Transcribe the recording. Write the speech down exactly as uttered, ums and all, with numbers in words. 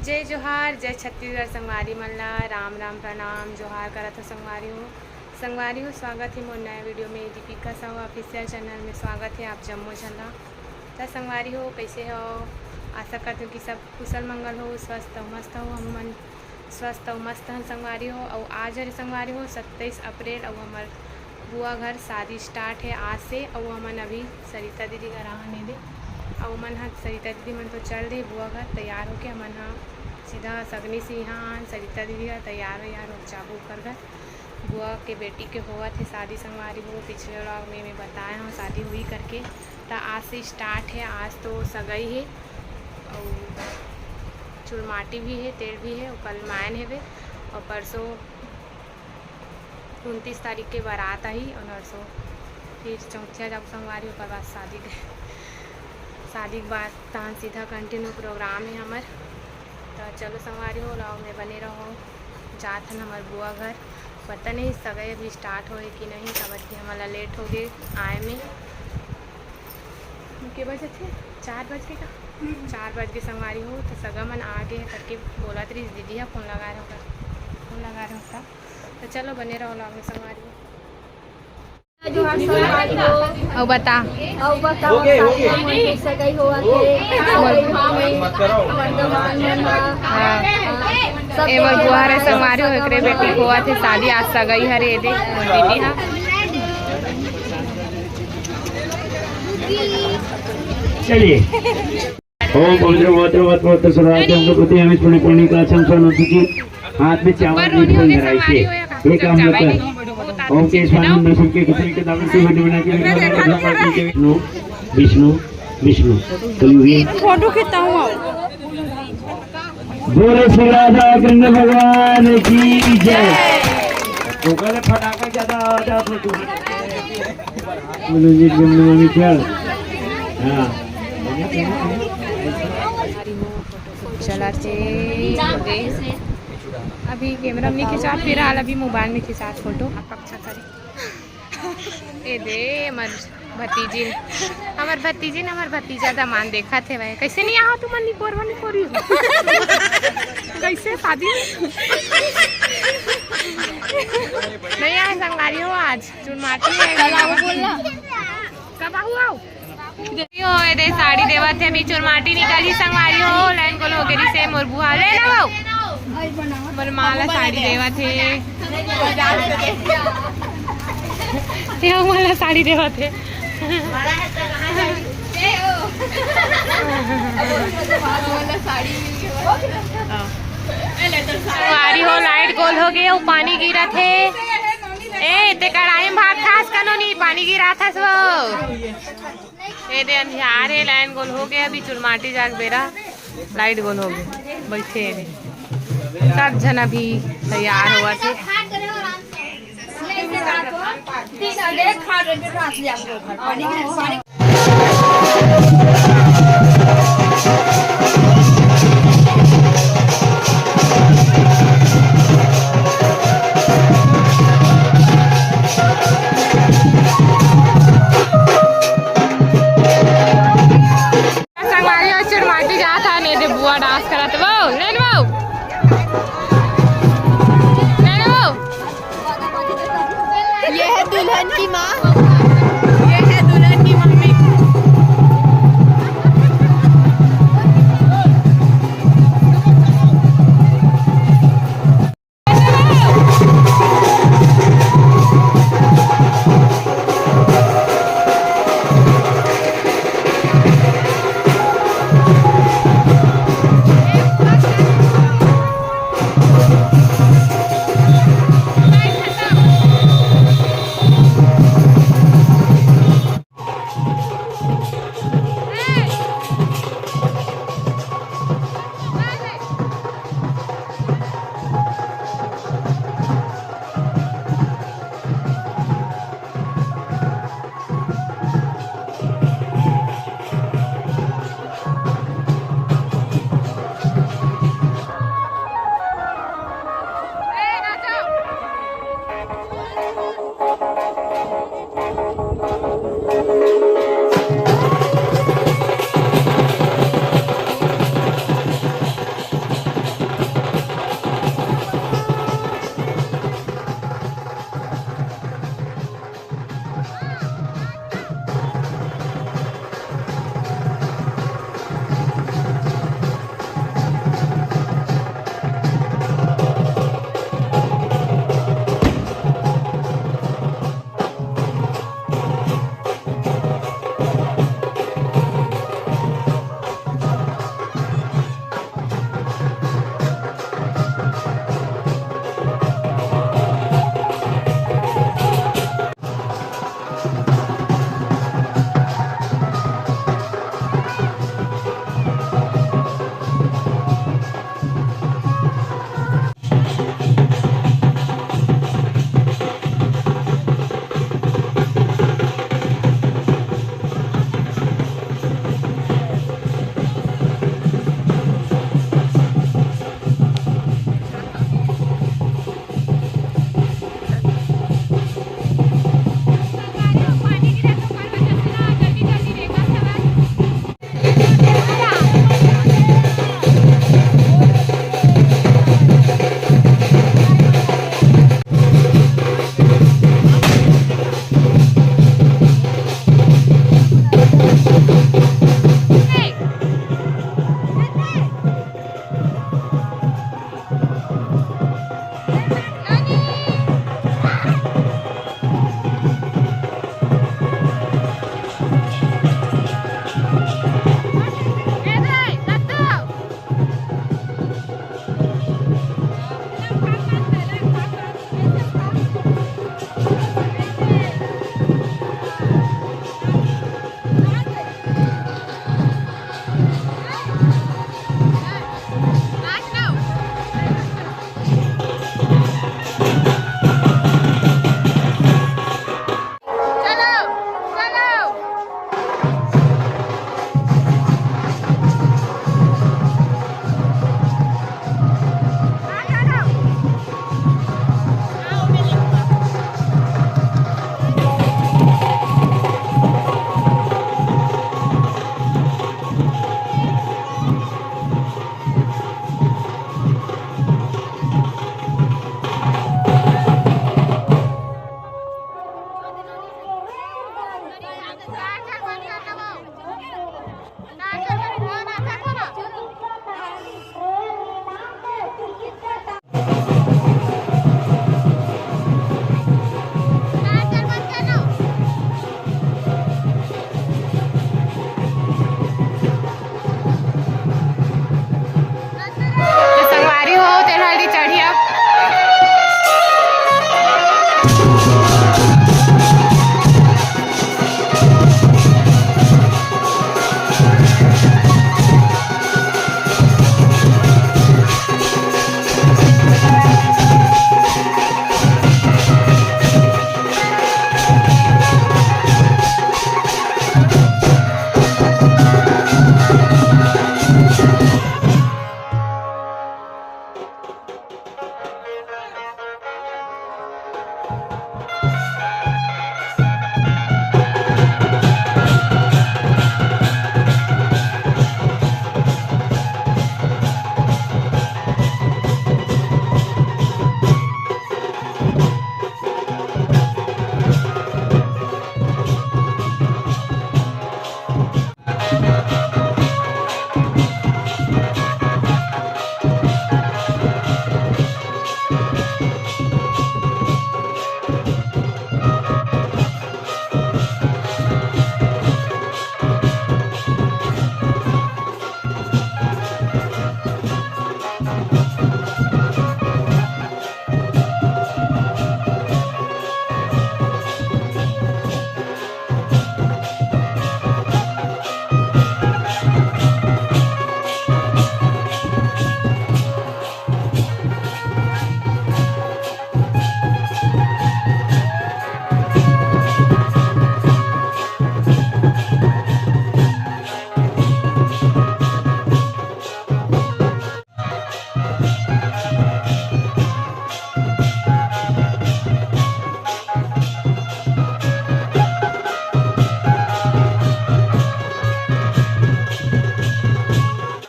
जय जोहार, जय छत्तीसगढ़ संगवारी मन ला, राम राम, प्रणाम, जोहार करत हो संगवारी हो। संगवारी हो, स्वागत हे मोर नया वीडियो में, दीपिका साहू ऑफिशियल चैनल में स्वागत हे आप जम्मो झन ला। त संगवारी हो, कइसे हो? आशा करत हो कि सब कुशल मंगल हो, स्वस्थ हो, मस्त हो। हम मन स्वस्थ अउ मस्त हन संगवारी हो। अउ आज हरे संगवारी हो सत्ताईस अप्रैल, अउ हमर बुआ घर शादी स्टार्ट हे आज से। अउ हमन अभी सरिता दीदी घर आहन एदे, अउ हमन ह सरिता दीदी मन तो चल दे बुआ घर तैयार होके। हमन ह सीधा सगनी से इहाँ आन सरिता दीदी घर तैयार वैयार हो जाबो ओकर घर। बुआ के बेटी के होवत हे शादी संगवारी हो। पिछले व्लॉग में मैं बताए हूँ शादी हुई करके। त आज से स्टार्ट हे, आज तो सगाई हे अउ चुरमाटी भी हे, तेल भी हे, अउ कल मायन हेवे, अउ परसों उनतीस तारीख के बारात आही, अउ नरसों फिर चौथिया जाबो संगवारी, ओकर बाद शादी के, शादी के बाद तहन सीधा कंटिन्यू प्रोग्राम हे हमर। त चलो संगवारी हो, व्लॉग में बने रहो। जात हन हमर बुआ घर, पता नहीं सगाई अभी स्टार्ट होए कि नहीं, काबर कि हमन ला लेट हो गए आए में। के बजे थे? चार बज के का? चार बज के संगवारी हो, त सगा मन आ गए करके बोलत रहिस दीदी ह, फोन लगा रहे हो कर, फोन लगा रहे हो का? त चलो बने रहो व्लॉग में संगवारी हो। अउ बता। अउ बता, सगाई होवत हे। वर्धमान मन ह। हाँ। सब ए मोर बुआ हरे संगवारी हो, एकरे बेटी होवत हे शादी, आज सगाई हरे एदे मोर दीदी ह। चलिए। ओम पवित्र पवित्र पवित्र पवित्र सर्वाद्य हम लोग होते हैं, हमें पुण्य पुण्य का आचरण स्वर्ण सूची हाथ में चावल नहीं फूल धराई से। ये काम होता है। ओम के स्वामी नरसिंह के किसी के दामन से बने बना के विष्णु, विष्णु, विष्णु। कलयुगी। फोटो खींचता हूँ। बोलो श्री राधा कृष्ण भगवान की जय। तो पहले फटाका ज्यादा आवाज आप लोग। बोलो जी, गुण नमामि क्या? हाँ। चला थे। अभी कैमरा में नहीं खिंचात, फिलहाल अभी मोबाइल में खिंचात फोटो। आप अच्छा करें। ए दे, हमर भतीजिन, हमर भतीजिन, हमर भतीजा दमान देखत हे भाई। कैसे नहीं आवा तुमन निपोर बा निपोरी हो? कैसे शादी? नहीं आए संगवारी हो आज। चुनमाटी है। कल आओ बोलना। कब आओ, आओ? यो, ए दे साड़ी देवत हे, अभी चुनमाटी निकली संगवारी हो, लाइन गोल हो गई से मोर बुआ ले ना वो। मोर माँ ला साड़ी देवत हे। यो मोला साड़ी देवत हे। संगवारी हो, लाइट गोल हो गए, वो पानी गिरत हे। ए, ते कढ़ाई में भात खास कनो नहीं, पानी गिरात हस वो। ए दे अंधियार हे, लाइन गोल हो गया, अभी चुरमाटी जाग बेरा, लाइट गोल हो गया, बैठे हे। सब झन अभी तैयार होवत हे। संगवारी हो, चुरमाटी जात हे, ने दे बुआ डांस करत वो, ले लो। ले लो। ये है दुल्हन की माँ।